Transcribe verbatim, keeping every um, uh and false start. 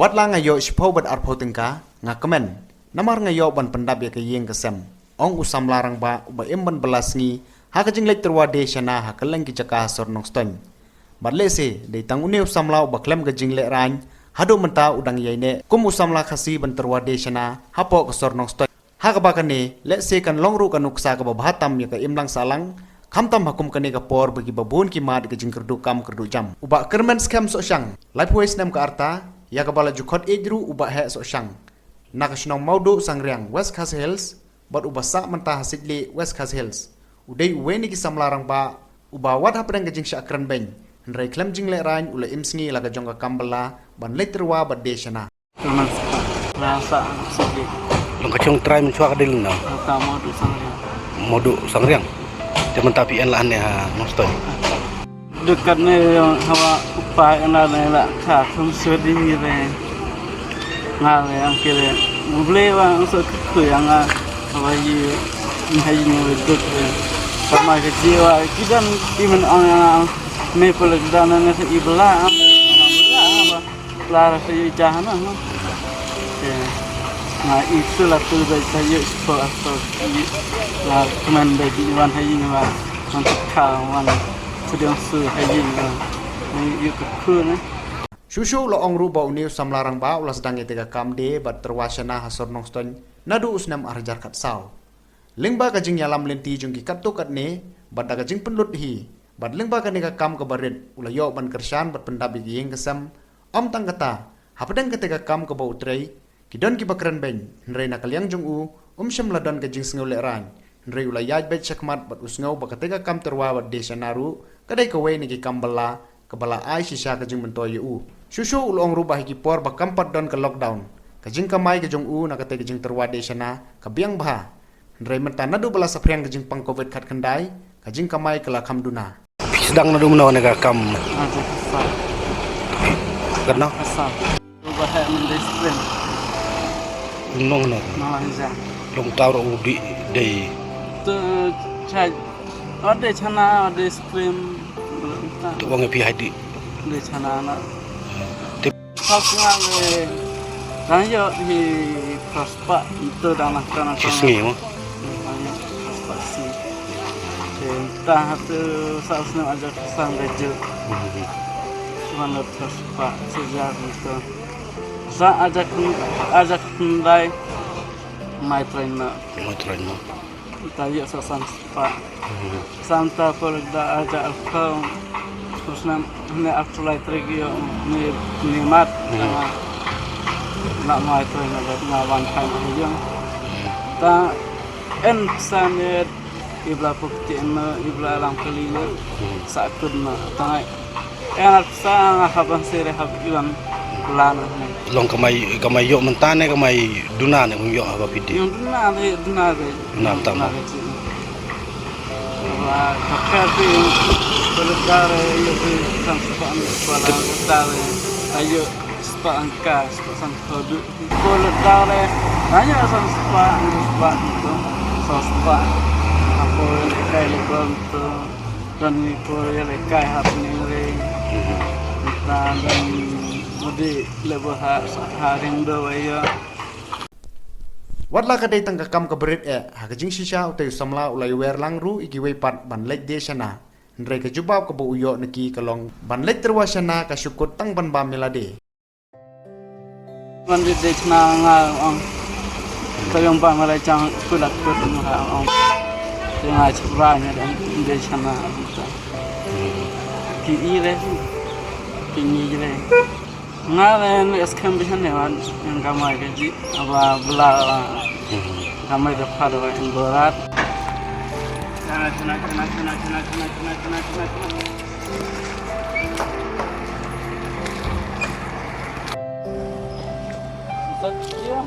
Katba nga ïoh shiphew bad arphew tyngka, nga kmen. Namar nga ïoh ban pyndap ïa ka ïing ka sem, ong u samla rangbah uba im ban bylla sngi ha ka jingleit tyrwa die shana ha kylleng ki jaka ha sor Nongstoiñ. Bad lehse dei tang une u samla uba khlem ka jinglehrain, haduh mynta u dang ïaineh kum u samla Khasi ban tyrwa die shana hapoh ka sor Nongstoiñ. Ha kaba kane lehse kan long ruh ka nuksa kaba bha tam ïa ka imlang sahlang, khamtam ha kum kane ka por ba kiba bun ki mad ka jingkyrduh kam kyrduh jam. U Bah Kyrmen Skhem Sohshang, laiphew snem ka rta, ïa kaba la ju khot ïeit ruh u Bah Heh Sohshang, na ka shnong Mawduh Sangriang, West Khasi Hills, bad uba sah mynta ha Sitlieh, West Khasi Hills, u dei uwei na ki samla rangbah uba wat hapdeng ka jingshah kren beiñ, hynrei khlem jinglehrain u la im sngi la ka jong ka kam bylla ban leit tyrwa bad die shana. Kyrmen Skhem. Nga sah Sitlieh. Long ka shong trai mynshuwa ka dei lano? Ka Mawduh Sangriang. Mawduh Sangriang. Te mynta phi ïeng la hangne ha Nongstoiñ. Dei katne ïa nga, haba u pa ïa nga ne la ka kham sudi re. Nga re ang kire. Mble wa ang so ku ïa nga. Haba yi, nga yi ni duk re. Sama ke jiwa ki don ki men ong ïa nga. Me pole dan ne sa i bylla. Bylla haba. Lara sa ïoh jahana, ha. Te nga i sula tu ba sa ïoh spo asto i la kmen ba ji wan ha ïing ba. Wan ta ka wan. Sediang su ha ïing ba. Nga ïoh ka khu na. Shuh shuh la ong ruh ba une u samla rangbah u la sdang ïa te ka kam die bad tyrwa shana ha sor Nongstoiñ naduh u snem ar hajar khatsaw. Lyngba ka jingïalam lynti jong ki katto katne, bad da ka jingpynlut hi, bad lyngba kane ka kam kaba rit, u la ïoh ban kyrshan bad pyndap ïa ka ïing ka sem. Ym tang kata, hapdeng kata ka kam kaba u trei, ki don kiba kren beiñ, hynrei na ka liang jong u, um shym la don ka jingsngew lehraiñ, hynrei u la ïaid beit shakhmat bad u sngew ba kata ka kam tyrwa bad die shana ruh, ka dei kawei na ki kam bylla, kaba la ai shisha ka jingmyntoi ïa u. Shuh shuh u la ong ruh ba ha ki por ba kam pat don ka lockdown, ka jingkamai ka jong u na kata ka jingtyrwa die shana, ka biang bha. Hynrei mynta naduh ba la saphriang ka jingpang covid khatkhyndai, ka jingkamai ka la kham duna. Phi sdang naduh mynno ne ka kam? Naduh ka sal. Katno? Ka sal. Ruh ba heh mynta spring. Nong no. Nong lang ja. Long taw ruh u dih dei. Tu chai. Ode chana, ode spring. Tu wang phi hai dih. Ode chana na. Tip. Pas nga le. Dang ïoh hi phra spah, ntu dang nangta nangta. Shi sngi mo? Dang ïoh phra spah sngi. Te mynta ha tu saw snem aja khuslai ka juk. Mhm. Shuwa na phra spah, shu jar ntu. Sa aja khun, aja khyndai. Mai train na. Mai train na. Ta ïoh sa san spah. Hmm. San ta por da aja arphew. Terus nam ne arphew lai tarik ïoh ne, ne mat. Hmm. Tang na mai train na, na wan kai na ïoh. Hmm. Ta en san ne ibla pukti na, ibla lang kali na. Hmm. Sa kun na. Tang Ïa nga sa nga hap ban sere hap iwan plan ne. Long kamai, kamai ïoh mynta ne kamai duna ne kum ïoh haba phi dih? Ïoh duna ne, duna ne. Duna mynta mo. Duna ne. Wa ka phi phi pelegar ïoh phi sang sepah ni pala dale. Ayo sepah angka, sepah sang kodu. Pelegar ne. Nanya sang sepah, sepah tu. Sang sepah. Apa yang kai le tu. Don ngi por ïalehkai hapdeng ring. Mhm. Mynta don mudih leh bor ha, ha ring do ba ïa. Wat la ka dei tang ka kam kaba rit eh, ha ka jingshisha utei u samla u la ïawer lang ruh ïa kiwei pat ban leit die shana. Hynrei ka jubab kaba u ïoh na ki ka long ban leit tyrwa shana ka shu kut tang ban bam ïa lade. Ban dei dei chana nga ong. Ka ïong ba ma la chang kut la kut ma ha ong. Te nga chukra nya dei dei chana ong ta. Ki i re. Ki ni re. Nga re ne skhem bi chane wan yang kamai ka ji aba bla. Kamai da phar wa in borat. Chana chana chana chana chana chana chana chana chana chana. Sat ya.